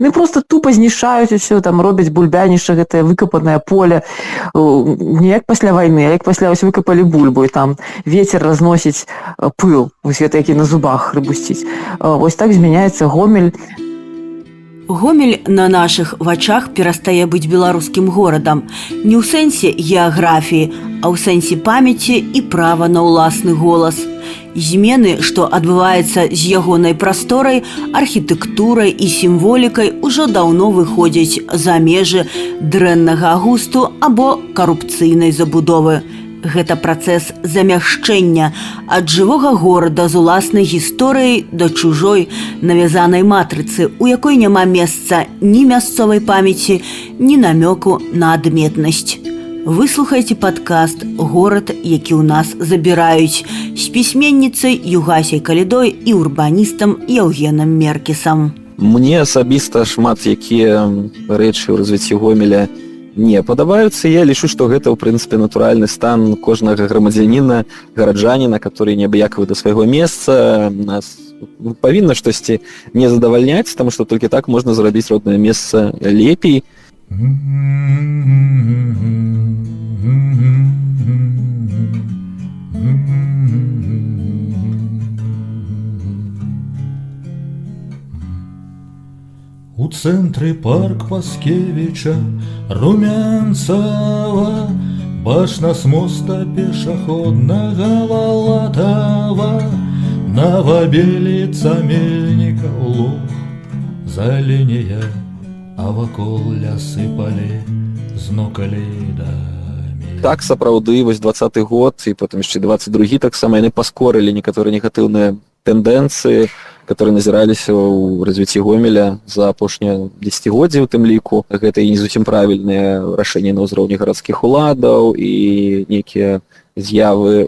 Яны просто тупо знішчаюць усё, там робяць бульбянішча, гэтае выкапанае поле, не як пасля вайны, а як пасля вось выкапалі бульбу, і там ветер разносіць пыл, вось гэта, які на зубах хрыбусціць. Вось так змяняецца Гомель. Гомель на нашых вачах перастае быць беларускім горадам. Не ў сэнсе геаграфіі, а ў сэнсе памяці і права на ўласны голас. Змены, што адбываюцца з ягонай прасторай, архітэктурай і сімволікай, ужо даўно выходзяць за межы дрэннага густу або карупцыйнай забудовы. Гэта працэс замяшчэння ад жывога горада з уласнай гісторыяй да чужой навязанай матрыцы, у якой няма месца ні мясцовай памяці, ні намёку на адметнасць. Вы слухаеце падкаст «Горад, які ў нас забіраюць» з пісьменніцай Югасяй Калідой і урбаністам Яўгенам Меркісам. Мне асабіста шмат якія рэчы ў развіцці Гомеля не падабаюцца. Я лічу, што гэта ў прынцыпе натуральны стан кожнага грамадзяніна, гараджаніна, который неабыякавы да свайго месца. Нас павінна штосьці не задавальняць, таму што толькі так можна зрабіць роднае месца лепей. У цэнтры парк Паскевича, Румянцева, башна с моста пешеходного Волотова, Новобелица, Мельников, Луг, Заленья, а вакол лясы, палі з нокалідамі. Так, сапраўды, вось 20-ы год і потым яшчэ 22 таксама, яны паскорылі некаторыя негатыўныя тэндэнцыі, которые назіраліся ў развіцці Гомеля за апошнія дзесяцігоддзі. У тым ліку гэта і не зусім правільныя рашэнні на ўзроўні гарадскіх уладаў, і нейкія з'явы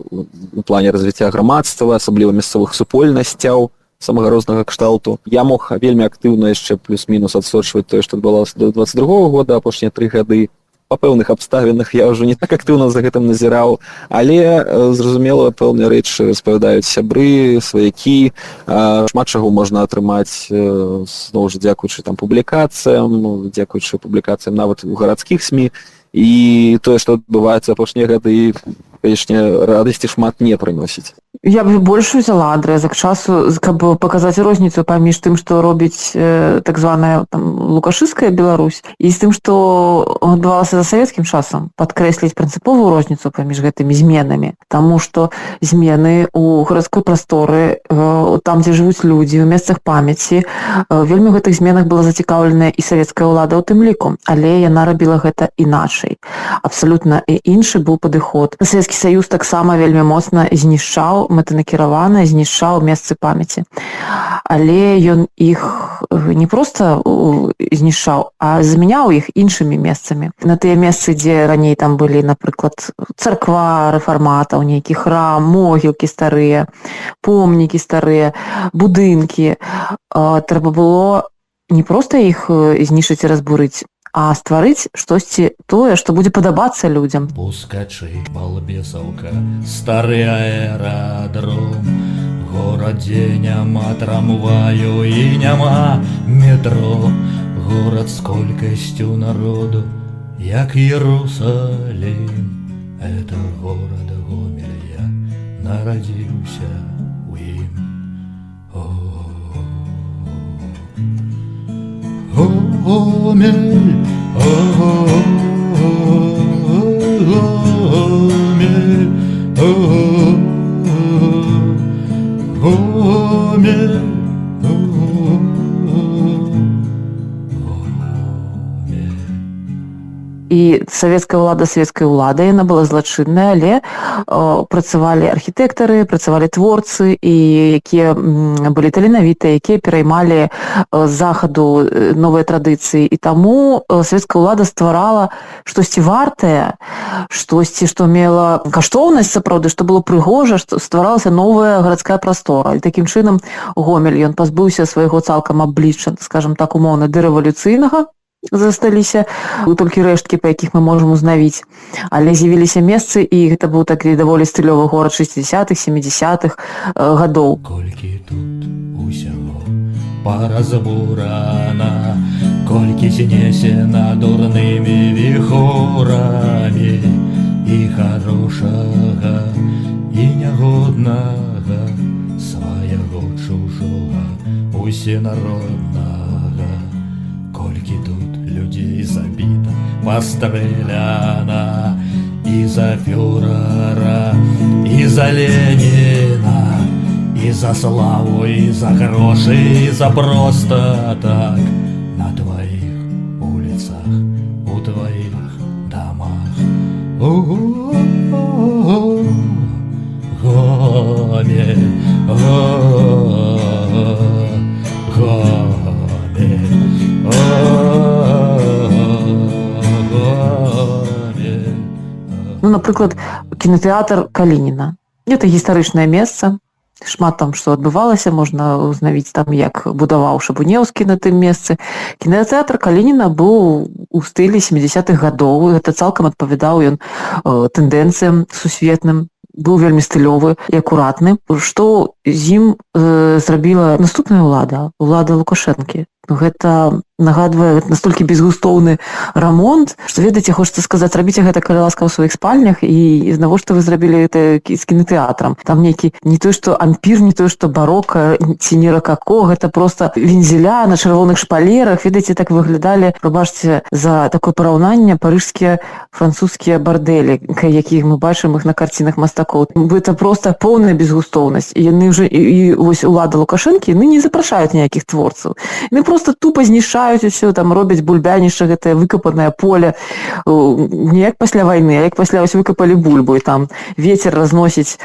у плане развіцця грамадства, асабліва мясцовых супольнасцяў самага рознага кшталту. Я мог вельмі актыўна яшчэ плюс-мінус адсочваць тое, што адбывалася до 22 года. Апошнія 3 гады па пэўных абставінах я ўжо не так актыўна за гэтым назіраў, але зразумела, пэўныя рэчы распавядаюць сябры, сваякі, шмат чаго можна атрымаць зноў жа дзякуючы там публікацыям, дзякуючы публікацыям нават у гарадскіх СМІ. І тое, што адбываецца апошнія гады, канешне, радасці шмат не прыносіць. Я б больш узяла адрэзак часу, каб паказаць розніцу паміж тым, што робіць так званая там лукашысцкая Беларусь, і з тым, што адбывалася за савецкім часам, падкрэсліць прынцыповую розніцу паміж гэтымі зменамі. Таму што змены у гарадской прасторы, там, дзе жывуць людзі, у месцах памяці, вельмі ў гэтых зменах была зацікаўленая і савецкая ўлада ў тым ліку, але яна рабіла гэта іначай. Абсалютна і іншы быў падыход. Савецкі Саюз таксама вельмі моцна знішчаў, мэтанакіравана знішчаў месцы памяці. Але ён іх не проста знішчаў, а замяняў іх іншымі месцамі. На тыя месцы, дзе раней там былі, напрыклад, царква рэфарматаў, нейкі храм, могілкі старыя, помнікі старыя, будынкі, трэба было не проста іх знішчыць і разбурыць, а стварыць штосьці тое, што будзе падабацца людзям. Пускачы, Балбесаўка, стары аэрадром, горад, дзе няма трамваю і няма метро, горад з колькасцю народу, як Иерусалим. Это город Гомель, я нарадзіўся ў ім. О, Гомель, Гомель, Гомель, Гомель. І савецкая ўлада савецкай улада, яна была злачынная, але працавалі архітэктары, працавалі творцы, і якія былі таленавітыя, якія пераймалі з захаду новыя традыцыі. І таму савецкая ўлада стварала штосьці вартае, штосьці, што мела каштоўнасць сапраўды, што было прыгожа, што стваралася новая гарадская прастора. І такім чынам Гомель, ён пазбыўся свайго цалкам аблічча, скажем так, умоўна дарэвалюцыйнага, засталіся толькі рэшткі, па якіх мы можам узнавіць, але з'явіліся месцы, і гэта быў такі даволі стылёвы горад 60-х, 70-х гадоў. Колькі тут усяго паразбурана. Колькі знесена дурнымі віхорамі і харошага, і нягоднага, свайго, чужога, усенароднага. Колькі тут людзей забіта, пастрэляна і за фюрара, і за Леніна, і за славу, і за грошы, і за проста так. На тваіх вуліцах, у тваіх дамах. О-о-о, Гомель, о, Гомель, о, Гомель. Ну, напрыклад, кінотэатр Калініна. Это гістарычнае месца. Шмат там што адбывалася, можна узнавіць там, як будаваў Шабунеўскі на тым месцы. Кінотэатр Калініна быў у стылі 70-х гадоў. Гэта цалкам адпавядаў ён тэндэнцыям сусветным, быў вельмі стылёвы і акуратны. Што з ім зрабіла наступная ўлада, улада Лукашэнкі? Ну, гэта нагадвае настолькі безгустоўны рамонт, што, ведаеце, хочацца сказаць: рабіце гэта, калі ласка, ў сваіх спальнях, і навошта вы зрабілі это з кінотэатрам? Там нейкі не той што ампір, не той што барока ці не ракако, гэта просто вензеля на чырвоных шпалерах. Ведаеце, так выглядалі, прабачце за такое параўнанне, парыжскія, французскія бардэлі, якіх мы бачым іх на карцінах мастакоў. Это просто поўная безгустоўнасць. І яны уже і вось улада Лукашэнкі, яны не запрашаюць ніякіх творцаў, яны просто тупо знішчаюць усё, там робяць бульбянішча, гэтае выкапанае поле, не як пасля вайны, а як пасля вось выкапалі бульбу і там ветер разносіць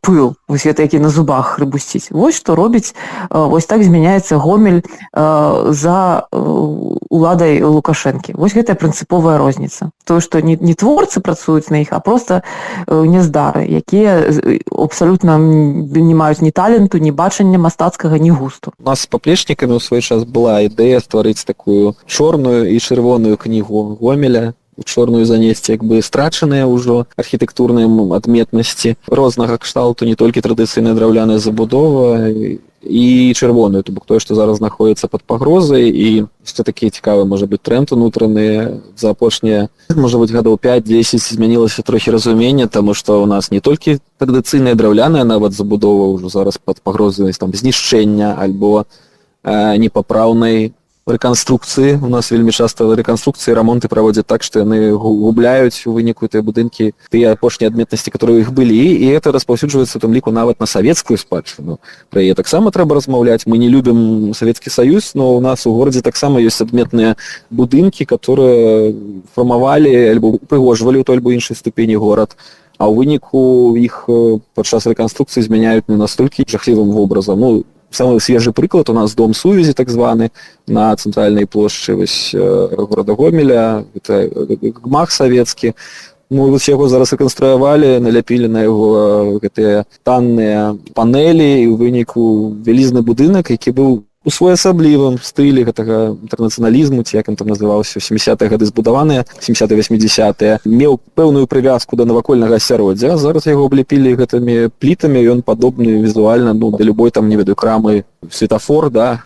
пыл, вось гэта, які на зубах хрыбусціць. Вось што робіць, вось так змяняецца Гомель за уладай Лукашэнкі. Вось гэтая прынцыповая розніца: тое, што не творцы працуюць на іх, а просто няздары, якія абсалютна не маюць ні таленту, ні бачання мастацкага, ні густу. У нас з паплечнікамі ў свой час была ідэя стварыць такую чорную і чырвоную кнігу Гомеля. У чорную занесці як бы страчаныя ўжо архітэктурныя адметнасці рознага кшталту, не толькі традыцыйная драўляная забудова, і чырвоную, то бок тое, што зараз знаходіцца пад пагрозай. І яшчэ такі цікавы можа быць тренд унутраны: за апошнія, можа быць, гадоў 5-10 змянілася трохі разуменне, таму што у нас не толькі традыцыйная драўляная нават забудова ўжо зараз пад пагрозай там знішчэння альбо непапраўнай рэканструкцыі. У нас вельмі часта рэканструкцыі, рамонты праводзяць так, што яны губляюць у выніку тыя будынкі тыя апошнія адметнасці, которые ў іх былі, і это распаўсюджваецца у тым ліку нават на савецкую спадчыну. Пра яе таксама трэба размаўляць. Мы не любім Савецкі Саюз, но у нас у горадзе таксама ёсць адметныя будынкі, которые фармавалі альбо упрыгожвалі ў той альбо іншай ступені горад, а ў выніку іх падчас рэканструкцыі змяняюць не настолькі жахлівым вобразам. Ну, самы свежы прыклад: у нас дом сувязі так званы на цэнтральнай плошчы вось горада Гомеля, это гмах савецкі. Ну, вось яго зараз рэканструявалі, наляпілі на яго гэтыя танныя панелі, і ў выніку вялізны будынак, які быў у своеасаблівым стылі гэтага інтэрнацыяналізму, ці як ён там называўся, 70 гады збудаваныя, 70, 80, меў пэўную прывязку да навакольнага асяроддзя. Зараз яго абляпілі гэтымі плітамі, ён падобны візуальна, ну, да любой там, не ведаю, крамы «Светафор», да,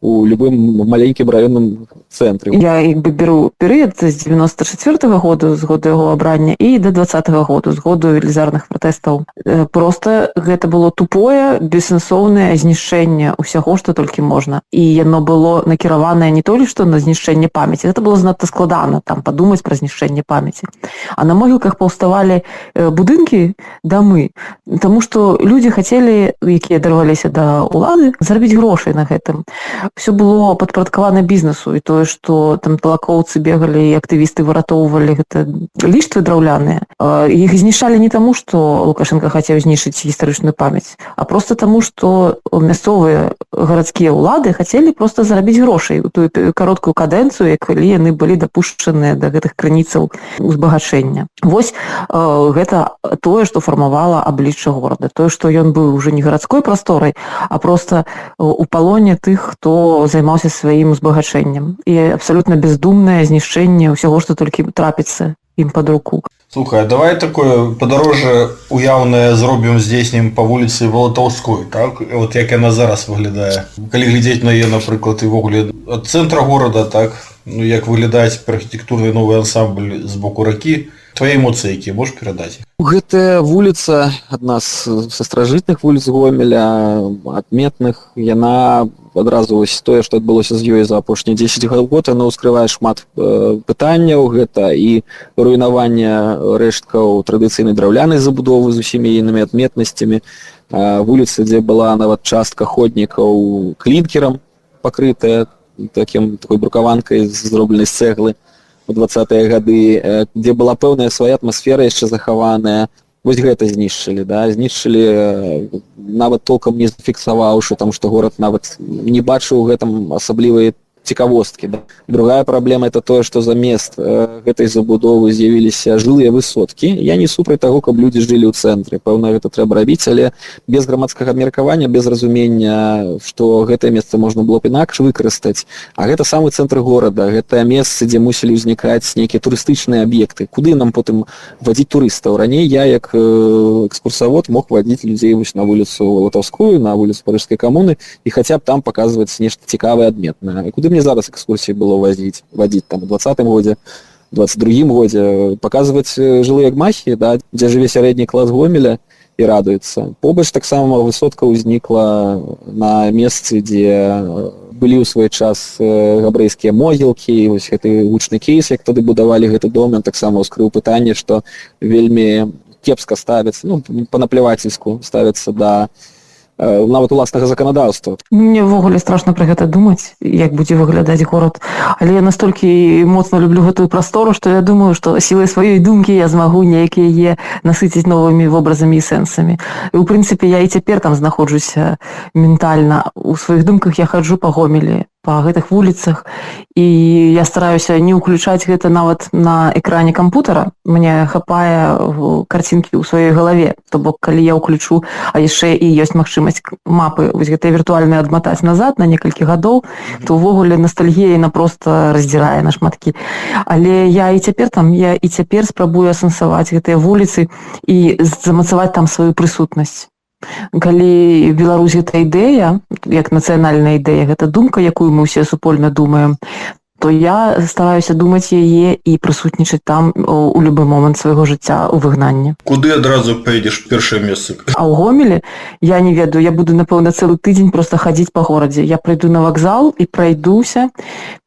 у любым маленькім раённым цэнтры. Я як бы беру перыяд з 94 -го году, з году яго абрання, і до 20 -го году, з году велізарных пратэстаў. Просто гэта было тупое, бессэнсоўнае знішчэнне ўсяго, што толькі можна, і яно было накіраванае не толькі што на знішчэнне памяці, гэта было занадта складана там падумаць пра знішчэнне памяці, а на могілках паўставалі будынкі, дамы, таму што людзі хацелі, якія дарваліся да ўлады, зарабіць грошай на гэтым. Все было падпарадкавана бізнесу, і тое, што там талакоўцы бегалі і актывісты выратоўвалі гэта ліштвы драўляныя, іх знішчалі не таму, што Лукашенко хацеў знішчыць гістарычную памяць, а просто таму, што мясцовыя гарадскія ўлады хацелі просто зарабіць грошай у тую кароткую кадэнцыю, як калі яны былі дапушчаныя да гэтых крыніцаў узбагачэння. Вось гэта тое, што фармавала аблічча горада, тое, што ён быў уже не гарадской прасторай, а просто у палоне тых, хто займаўся сваім узбагачэннем, і абсалютна бездумнае знішчэнне ўсяго, што толькі трапіцца ім пад руку. Слухай, а давай такое падарожжа уяўнае зробім, здзейснім па вуліцы Валатаўской, так? Вот як яна зараз выглядае. Калі глядзець на яе, напрыклад, і ўвогуле ад цэнтра горада, так? Ну, як выглядае цяпер архітэктурны новы ансамбль з боку ракі. Твае эмоцыі якія можаш перадаць? Гэтая вуліца адна са старажытных вуліц Гомеля, адметных, яна адразу вось тое, што адбылося з ёй за апошнія 10 год, яно ўскрывае шмат пытанняў. Гэта і руйнаванне рэшткаў традыцыйнай драўлянай забудовы з усімі ейнымі адметнасцямі, вуліцы, дзе была нават частка ходнікаў клінкерам пакрытая, такой брукаванкай, зробленай з цэглы у 20-е гады, дзе была пэўная свая атмасфера яшчэ захаваная. Вось гэта знішчылі, да, знішчылі, нават толкам не зафіксаваўшы там, што горад нават не бачыў у гэтым асаблівай цікавосткі, да. Другая праблема — это тое, што замест гэтай забудовы з'явіліся жылыя высоткі. Я не супраць таго, каб людзі жылі ў цэнтры, пэўна, гэта трэба рабіць, але без грамадскага абмеркавання, без разумення, што гэтае месца можна было б інакш выкарыстаць. А гэта самы цэнтр горада, гэта месцы, дзе мусілі ўзнікаць нейкія турыстычныя аб'екты. Куды нам потым вадзіць турыстаў? Раней я як экскурсавод мог вадзіць людзей вось на вуліцу Валатаўскую, на вуліцу Парыжскай камуны і хаця б там паказваць нешта цікавае, адметнае. Куды мне зараз экскурсіі было вадзіць там у 20-м годзе, 22-м годзе? Паказваць жылыя гмахі, да, дзе жыве сярэдні клас Гомеля і радуецца. Побач таксама высотка ўзнікла на месцы, дзе былі ў свой час габрэйскія могілкі. Вось гэты гучны кейс, як тады будавалі гэты дом, ён таксама ўскрыў пытанне, што вельмі кепска ставіцца, ну, па-наплявацельску ставіцца да нават уласнага заканадаўства. Мне ўвогуле страшна пра гэта думаць, як будзе выглядаць горад. Але я настолькі моцна люблю гэтую прастору, што я думаю, што сілай сваёй думкі я змагу неяк яе насыціць новымі вобразамі і сэнсамі. І ў прынцыпе я і цяпер там знаходжуся ментальна. У сваіх думках я хаджу па Гомелі, па гэтых вуліцах, і я стараюся не ўключаць гэта нават на экране кампутара. Мне хапае карцінкі ў сваёй галаве. То бок калі я ўключу, а яшчэ і ёсць магчымасць мапы вось гэтыя віртуальныя адматаць назад на некалькі гадоў, то ўвогуле ностальгія яна просто раздзірае на шматкі. Але я і цяпер там, я і цяпер спрабую асэнсаваць гэтыя вуліцы і замацаваць там сваю прысутнасць. Калі Беларусь — гэта ідэя, як нацыянальная ідэя, гэта думка, якую мы ўсе супольна думаем, то я стараюся думаць яе і прысутнічаць там у любы момант свайго жыцця ў выгнанні. Куды адразу паедзеш, першае месца? А ў Гомелі я не ведаю, я буду, напэўна, цэлы тыдзень просто хадзіць па горадзе. Я прыйду на вакзал і прайдуся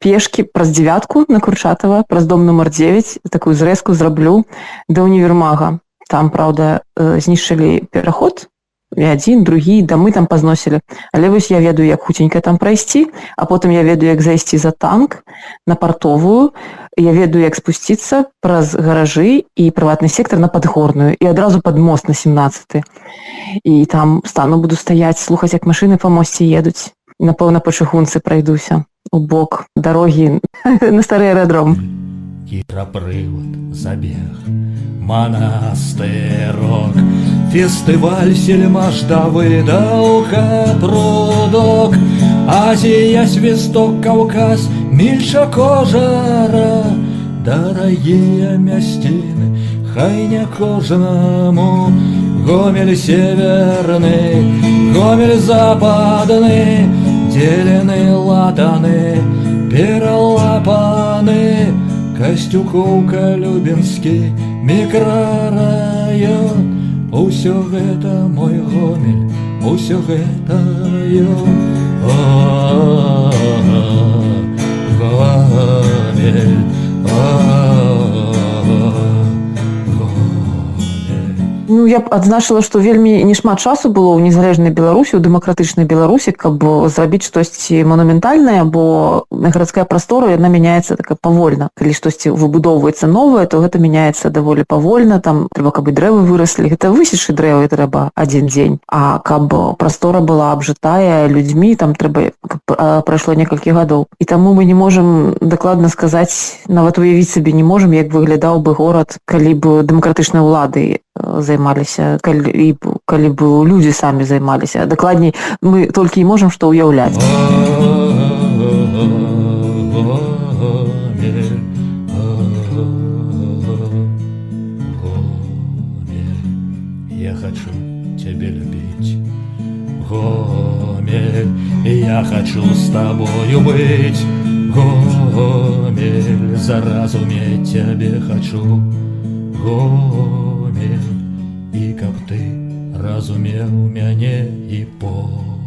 пешкі праз дзевятку на Курчатова, праз дом нумар 9, такую зрэзку зраблю да універмага. Там, праўда, знішчылі пераход, і адзін, другі, дамы там пазносілі. Але вось я ведаю, як хуценька там прайсці, а потым я ведаю, як зайсці за танк на Партовую, я ведаю, як спусціцца праз гаражы і прыватны сектар на Падгорную і адразу пад мост на 17. І там стану, буду стаяць, слухаць, як машыны па мосце едуць. Напэўна, па чыгунцы прайдуся у бок дарогі на стары аэрадром. Гиропривод, забег, Монастырок, фестиваль Сельмаш, Давыдовка, Прудок, Азия, Свисток, Кавказ, Мильша, Кожара, дорогие мясціны, хай не кожнаму. Гомель северный, Гомель западный, делены, латаны, пералапаны, Касцюкоўка, Любінскі мікрараён. Усё гэта мой Гомель, усё гэта ён. О, Гомель, о, Гомель. Ну, я б адзначыла, што вельмі не шмат часу было ў незалежнай Беларусі, у дэмакратычнай Беларусі, каб зрабіць штосьці манументальнае, бо гарадская прастора, яна мяняецца такая павольна. Калі штосьці выбудоўваецца новае, то гэта мяняецца даволі павольна, там трэба, каб і дрэвы выраслі, гэта высечы дрэвы трэба адзін дзень. А каб прастора была абжытая людзьмі, там трэба, каб прайшло некалькі гадоў. І таму мы не можам дакладна сказаць, нават уявіць сабе не можам, як выглядаў бы горад, калі б дэмакратычныя ўлады займаліся, калі б людзі самі займаліся. Дакладней, мы толькі і можам што ўяўляць. Гомель, Гомель, я хочу тебя любить. Гомель, я хочу с тобою быть. Гомель. Зразумець цябе хачу, Гомель, і каб ты разумеў мяне і поняў.